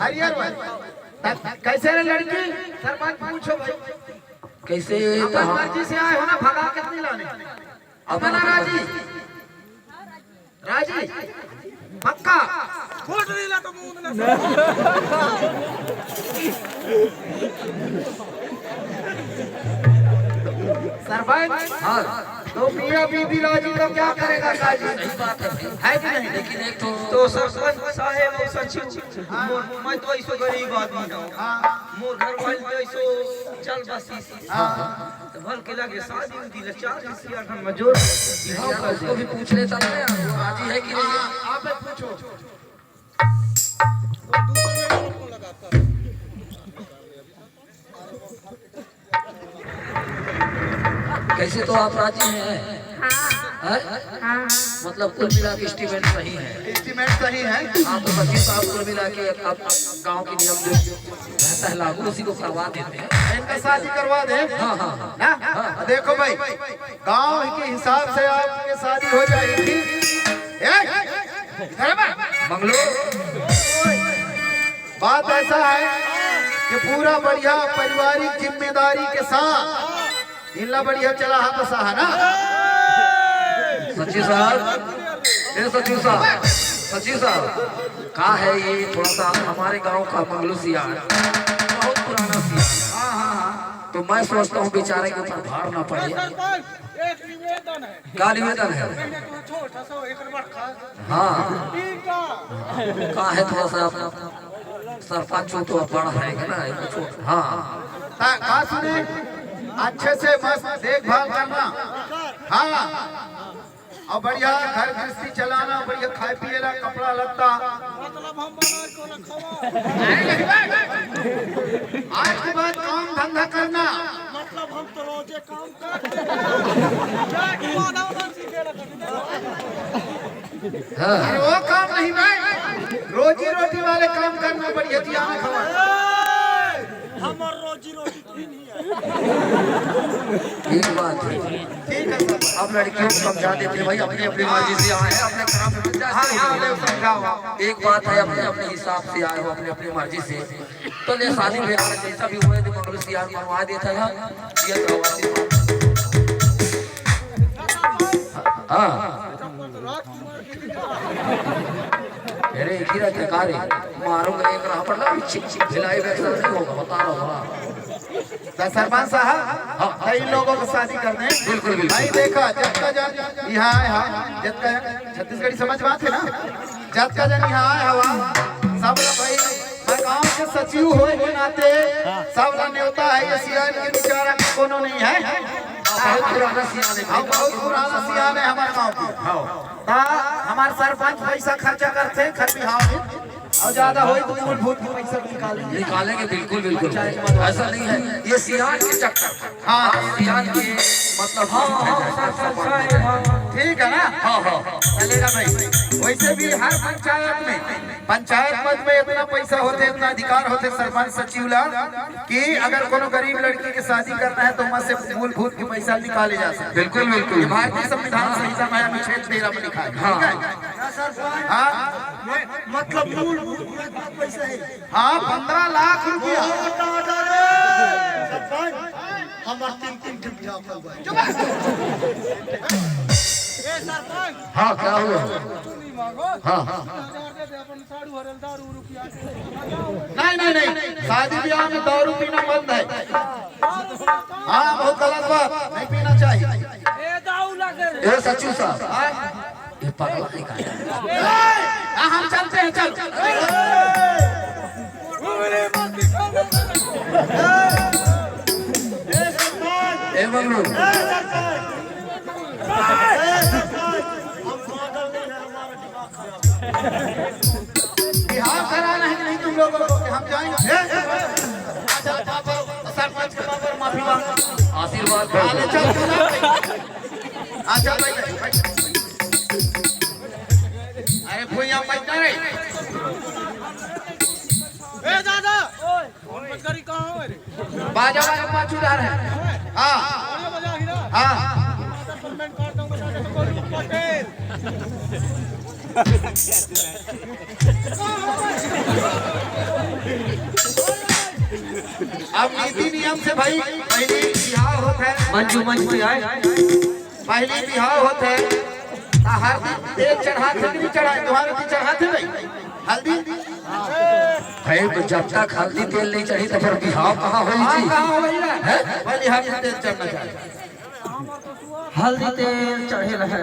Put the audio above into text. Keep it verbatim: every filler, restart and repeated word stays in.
हरियर वाले। त-, कैसे रे लड़की? सरपंच पूछो भाई। कैसे? अपन मर्जी से आए हो ना, भगा के नहीं लाने। अपना राजी। राजी, पक्का? वोट नहीं ला तो मुंह में ना। सरपंच, हाँ। तो मियाँ बीबी राजी तो क्या करेगा काजी? सही बात है भाई। है कि नहीं? लेकिन एक तो तो सरपंच साहेब और सचिव, हाँ। मैं तो ऐसो गरीब आदमी हूँ। हाँ। मोर घर वाली तो ऐसो चल बसी। हाँ। तो भल के लगे शादी उदी ला चालीस हजार हम मजोर। यार, उसको भी पूछ लेता हूँ यार, वो राजी है कि नहीं? हाँ, आप पूछो। कैसे, तो आप राजी हैं? हाँ। हैं? हाँ। मतलब कुल मिला के estimate सही है। Estimate सही है। हाँ, तो वकील साहब कुल मिला के आप, आप गाँव के नियम जो रहता है लागू, उसी को करवा देते हैं। इनका शादी करवा दे। हाँ, हाँ, हाँ। ना? हाँ। देखो भाई, गांव के हिसाब से आपकी शादी हो जाएगी। ए, इधर आ बा। मंगलू, बात ऐसा है कि पूरा बढ़िया पारिवारिक जिम्मेदारी के साथ इल्ला बढ़िया चला हा बसा है ना। सचिव साहब, ए सचिव साहब, सचिव साहब, का है ये, थोड़ा सा हमारे गांव का मंगलू सियार, बहुत पुराना सियार। हाँ, हाँ, हाँ। तो मैं सोचता हूँ बेचारे के ऊपर भार ना पड़े। सरपंच, एक निवेदन है। का निवेदन है? पहले तो छोटा सा एक बार खा। हाँ। ठीक है। का है, थोड़ा सा सरपंच हो तो बड़ा है ना, एक छोट-, हाँ। ता-, का सुने, अच्छे से मस्त देखभाल करना। हाँ। और बढ़िया घर गृहस्थी चलाना, बढ़िया खाए पिए ला, कपड़ा लत्ता। मतलब हम बना के ना खवा। आज के बाद काम धंधा करना। मतलब हम तो रोजे काम करते हैं। क्या की मानव ना सीखे ना कभी। हाँ। अरे वो काम नहीं भाई, रोजी रोटी वाले काम करना, बढ़िया जिया में खवा। हमार रोजी रोटी ठीक बात है। ठीक है सर। अब लड़कियों को समझा देते हैं भाई, अपनी अपनी मर्जी से आए हैं, अपने काम में जैसे हाँ, हाँ, ले समझाओ। एक बात है, अपने अपने हिसाब से आए हो, अपनी अपनी मर्जी से। तो ले शादी ब्याह जैसा भी हुए तो मंगलू सियार मरवा देता है। ये तो बात है। हाँ। अरे एक ही रहते का रे, मारूंगा एक रहा पड़ला, छिक छिक भिलाई वैसा नहीं होगा, बता रहा हूँ। तो सरपंच साहब, हाँ। तो इन लोगों को शादी कर दें। बिल्कुल, बिल्कुल। भाई देखा, जतका जन यहाँ आए हा, जतका जन छत्तीसगढ़ी समझ बात है ना, जतका जन यहाँ आए हवा, सब ला भाई, मैं गांव के सचिव होए के नाते सब ला न्योता है, ये सियान के बेचारा के कोनो नहीं है। बहुत पुराना सियान है। हम बहुत पुराना सियान है हमारे गांव के। हाँ। ता हमार सरपंच पैसा खर्चा करथे, खर बिहाव में, और ज्यादा होई तो मूलभूत के पैसा भी निकालेंगे। निकालेंगे, बिल्कुल, बिल्कुल। पंचायत में ऐसा नहीं है, ये सियान के चक्कर। हाँ। आप सियान के, मतलब, हाँ, हाँ, हाँ, हाँ, हाँ, हाँ। ठीक है ना? हाँ, हाँ। चलेगा भाई। वैसे भी हर पंचायत में, पंचायत पद में इतना पैसा होथे, इतना अधिकार होथे सरपंच सचिव ला, कि अगर कोनो गरीब लड़की के शादी करना है तो ओमा से मूलभूत के पैसा निकाले जा सकथे। बिल्कुल, बिल्कुल। ये भारतीय संविधान संहिता में अनुच्छेद तेरह में लिखा है। हाँ। ठीक है? हाँ। मतलब मूलभूत में इतना पैसा है। हाँ, पन्द्रह लाख रुपया। बहुत ज्यादा रे। सरपंच, हमार तीन, तीन ठे बियाह कर दो। चुप। ए सरपंच। हाँ, क्या हुआ? हाँ, हाँ। नहीं, नहीं, नहीं, शादी ब्याह में दारू पीना बंद है। हाँ, बहुत गलत बात, नहीं पीना चाहिए। ए सचू साहब, हाँ? ये पगला है का? हाँ, हम चलते हैं, चल। ए बंगलू, बिहाव कराना है कि नहीं तुम लोगों को कि हम जाएंगे? अच्छा, पापा, सरपंच के पापा माफी मांग। आशीर्वाद दे। अरे चल, चल, चल। अच्छा भाई। अरे भुइया मत करे। ए दादा, कौन मत करी, कहाँ हो रे? बाजा वाले पाँच उधार है। हाँ। बाजा, बाजा, हीरा। हाँ। पेमेंट कर दूंगा, पटेल। अब नीति नियम से भाई, पहली बिहाव होत है। मंजू मंच पे आए। पहली बिहाव होत है, तो हल्दी तेल चढ़ात है कि नहीं चढ़ाए? तुम्हारे भी चढ़ात है भाई हल्दी? भाई, जब तक हल्दी तेल नहीं चढ़ी, तो फिर बिहाव कहाँ होई हाँ, जी? कहाँ होई ना? हैं? पहली हल्दी तेल चढ़ना चाहिए। हल्दी तेल चढ़े रहे।